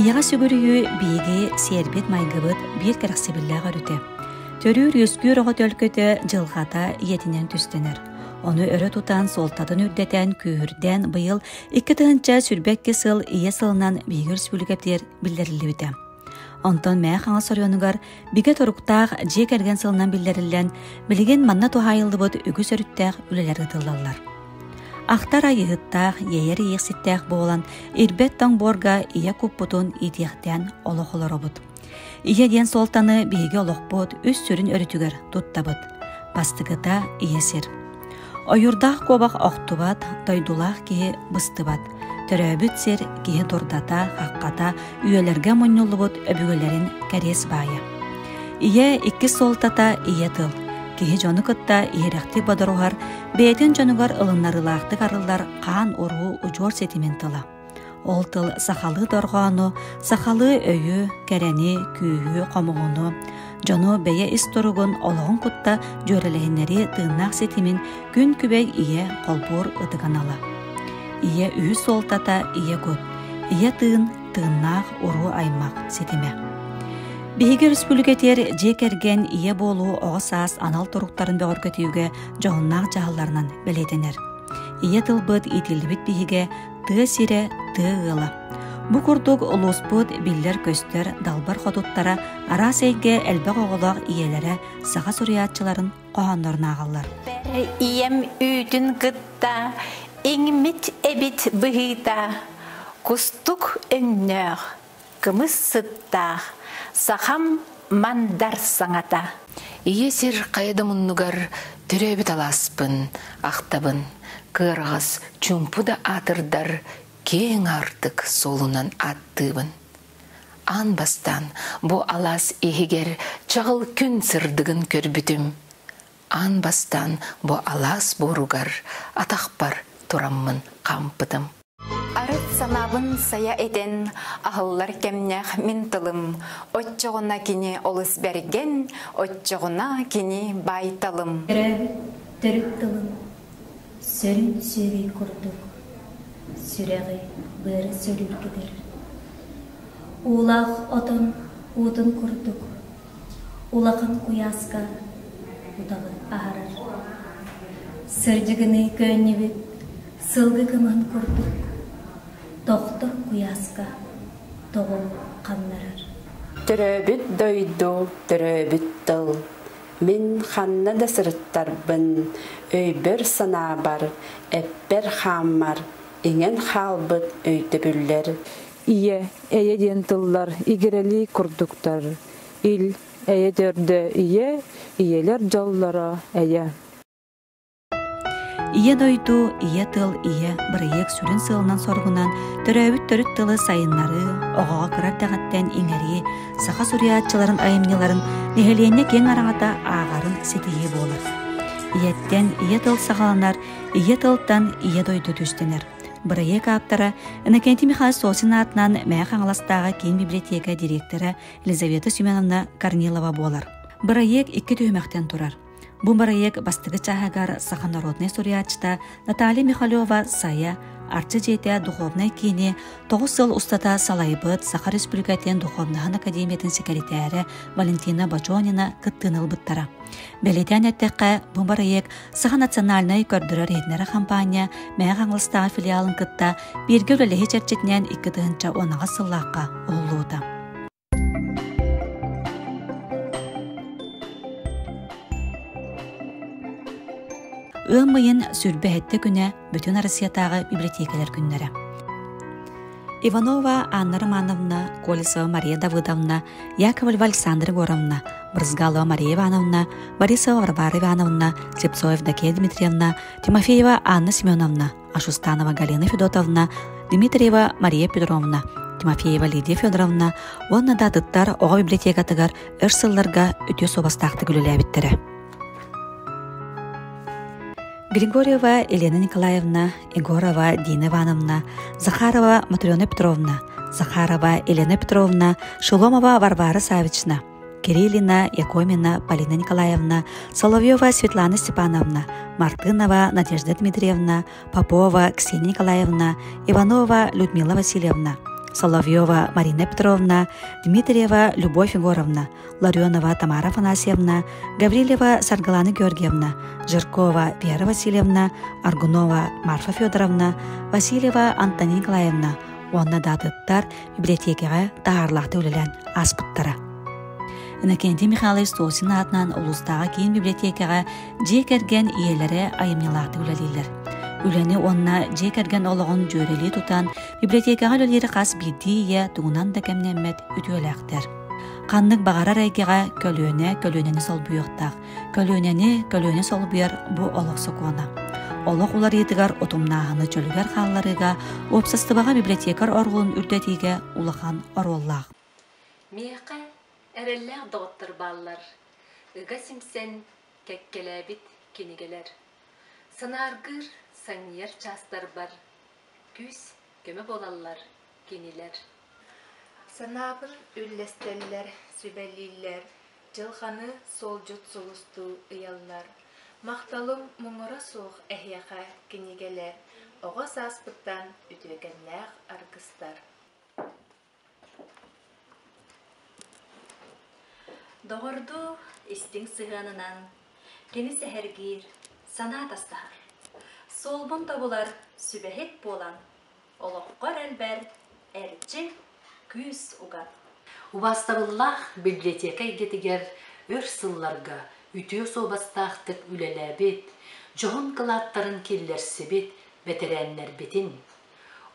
Ийэҕэ сүгүрүйүү биһиги сиэрбит-майгыбыт биир кэрэхсэбиллээх өрүтэ. Төрүүр-үөскүүр оҕо төлкөтө дьылҕата ийэтинэн түстэнэр. Ону өрө тутан, суолтатын үрдэтэн, күүһүрдэн быйыл 2022 сыл Ийэ сылынан биһиги өрөспүүбүлүкэбитигэр биллэриллибитэ. Онтон Мэйэ Хаҥалас оройуонугар бигэ туруктаах дьиэ кэргэн сылынан биллэриллэн, билигин манна туһаайыллыбыт үгүс өрүттээх үлэлэр ыытыллаллар. Ахтар айыыһыттаах, иэйэр иэйэхситтээх буолан, ирбэт тоҥ буорга ийэ куппутун иитиэхтээн олох олоробут. Ийэ диэн суолтаны биһиги олохпут үс сүрүн өрүтүгэр туттабыт. Бастакыта ийэ сир. Ойуурдаах куобах охтубат, дойдулаах киһи быстыбат. Төрөөбүт сир киһи дурдата, хаххата, үйэлэргэ мунньуллубут өбүгэлэрин кэриэс баайа. Ийэ иккис суолтата ийэ тыл. Киһи дьону кытта иһирэхтик бодоруһар, бэйэтин дьонугар ылыннарыылаахтык арыллар хаан-уруу удьуор ситимин тыла. Ол тыл сахалыы дорҕоону, сахалыы өйү, кэрэни, күүһү, хомуһуну, дьону бэйэ ис туругун олоҕун кытта дьүөрэлэһиннэрии тыыннаах ситимин күн күбэй ийэ холбуур ытык анала. Ийэ үһүс суолтата ийэ кут, ийэ тыын, тыыннаах уруу аймах ситимэ. Биһиги өрөспүүбүлүкэтигэр дьиэ кэргэн ийэ буолуу оҕо саас анал туруктарын бөҕөргөтүүгэ дьоһуннаах дьаһалларынан бэлиэтэнэр. Ийэ тылбыт иитиллибит биһигэ тыа сирэ, тыа ыала. Бу курдук улууспут биллэр-көстөр далбар хотуттара араас эйгэ элбэх оҕолоох ийэлэрэ саха суруйааччыларын хоһооннорун ааҕаллар. Ийэм үүтүн кытта иҥмит эбит быһыыта, кустук өҥнөөх, кымыс сыттаах, сахам мандар саҥата. Ийэ сир хайа да муннугар төрөөбүт алааспын ахтабын, кыараҕас чуумпу да аатырдар киэҥ аартык суолунан ааттыыбын. Аан бастаан бу алаас иһигэр чаҕыл күн сырдыгын көрбүтүм. Аан бастаан бу алаас буоругар атахпар тураммын хаампытым. Арыт санаабын сайа этэн, аһыллар кэмнээх мин тылым, оччоҕуна кини олус бэргэн, оччоҕуна кини баай-талым. Төрөөбүт төрүт тылым сөрүн сүөгэй курдук, сүрэҕи быары сөрүүргэтэр. Уулаах отон уутун курдук, улахан куйааска утаҕы аһарар. Сырдьыгыныы көөнньүбүт сылгы кымыһын курдук, тохтор куйааска тоҕу ханнарар. Төрөөбүт дойду, төрөөбүт тыл. Мин ханна да сырыттарбын, өйбөр-санаабар, эппэр-хааммар иҥэн хаалбыт өйдөбүллэр. Ийэ, эйэ диэн тыллар игирэлии курдуктар. Ил, эйэ төрдө ийэ, ийэлэр дьоллоро эйэ. Ийэ дойду, ийэ тыл, ийэ бырайыак сүрүн сыалынан-соругунан төрөөбүт төрүт тылы сайыннарыы, оҕоҕо кыра эрдэҕиттэн иҥэрии, саха суруйааччыларын айымньыларын нэһилиэнньэ киэҥ араҥата ааҕарын ситиһии буолар. Ийэттэн ийэ тыл саҕаланар, ийэ тылтан ийэ дойду түстэнэр. Бырайыак ааптара Иннокентий Михайлович Сосин аатынан Мэҥэ Хаҥаластааҕы киин библиотека директора Елизавета Семеновна Корнилова буолар. Бырайыак икки түһүмэхтэн турар. Бу бырайыак бастакы чааһыгар саха народнай суруйааччыта Наталья Михалева-Сайа Арчы дьиэтэ духовнай киини тоҕус сыл устата салайбыт Саха Республикатын Духовнаһын академиятын сэкиритээрэ Валентина Бочонина кыттыыны ылбыттара. Бэлиэтээн эттэххэ, бу бырайыак Саха национальнай көрдөрөр-иһитиннэрэр хампаанньа Мэҥэ Хаҥаластааҕы филиалын кытта бииргэ үлэлэһии чэрчитинэн 2018 сыллаахха уһуллубута. Ыам ыйын сүүрбэһэттэ күнэ Бүтүн Россиятааҕы библиотекалар күннэрэ. Иванова Анна Романовна, Колесова Мария Давыдовна, Яковлева Александра Егоровна, Брызгалова Мария Ивановна, Борисова Варвара Ивановна, Слепцова Евдокия Дмитриевна, Тимофеева Анна Семеновна, Ашустанова Галина Федотовна, Дмитриева Мария Петровна, Тимофеева Лидия Федоровна уонна да атыттар оҕо библиотекатыгар өр сылларга үтүө суобастаахтык үлэлээбиттэрэ. Григорьева Елена Николаевна, Егорова Дина Ивановна, Захарова Матрена Петровна, Захарова Елена Петровна, Шеломова Варвара Савична, Кириллина Якомина Полина Николаевна, Соловьева Светлана Степановна, Мартынова Надежда Дмитриевна, Попова Ксения Николаевна, Иванова Людмила Васильевна, Соловьева Марина Петровна, Дмитриева Любовь Егоровна, Ларионова Тамара Афанасьевна, Гаврильева Саргылана Георгиевна, Жиркова Вера Васильевна, Аргунова Марфа Федоровна, Васильева Антонина Николаевна уонна даатыттар библиотекаҕа таһаарлаахтык үлэлээн ааспыттара. Иннокентий Михайлович Сосин аатынан улуустааҕы киин библиотекаҕа дьиэ кэргэн ийэлэрэ айымньылаахтык үлэлииллэр. Үлэни уонна дьиэ кэргэн олоҕун дьүөрэлии тутан библиотекаҕа үлэлиир хас биирдии ийэ тугунан да кэмнэммэт үтүөлээхтэр. Ханнык баҕарар эйгэҕэ көлүөнэ көлүөнэни солбуйуохтаах. Көлүөнэни көлүөнэ солбуйар бу олох сокуона. Олох уларыйыытыгар утумнааһыны чөлүгэр хаалларыыга уопсастыбаҕа библиотекарь оруолун үрдэтиигэ улахан оруоллаах. Миэхэ эрэллээх доҕоттор бааллар, ыга симсэн кэккэлээбит кинигэлэр. Санааргыыр, санньыйар чаастарбар күүс көмө буолаллар кинилэр. Санаабын үллэстэллэр, сүбэлииллэр, дьылҕаны суолдьут сулустуу ыйаллар. Махталым муҥура суох эһиэхэ кинигэлэр, оҕо сааспыттан үтүөкэннээх аргыстар. Доҕордуу истиҥ сыһыанынан кини сэһэргиир, санаа тастаһар. Суолбун тобулар сүбэһит буолан, олоххор элбэр эрчи күүс уган. Убаастабыллаах библиотека эйгэтигэр өр сылларга үтүө суобастаахтык үлэлээбит, дьоһун кылааттарын киллэрсибит бэтэрээннэрбитин,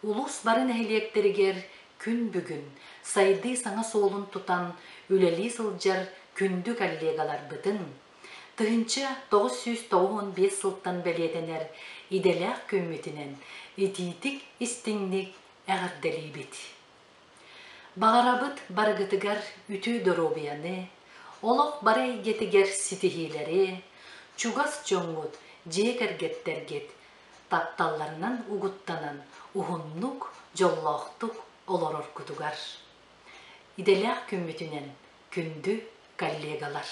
Улуус бары нэһилиэктэригэр күн бүгүн сайдыы саҥа суолун тутан үлэлии сылдьар күндү коллегаларбытын 1995 сылтан бэлиэтэнэр идэлээх күммүтүнэн итиитик-истиҥник эҕэрдэлиибит. Баҕарабыт барыгытыгар үтүө доруобуйаны, олох бары эйгэтигэр ситиһиилэри, чугас дьоҥҥут, дьиэ кэргэттэргит тапталларынан угуттанан уһуннук, дьоллоохтук олороргутугар. Идэлээх күммүтүнэн күндү коллегалар!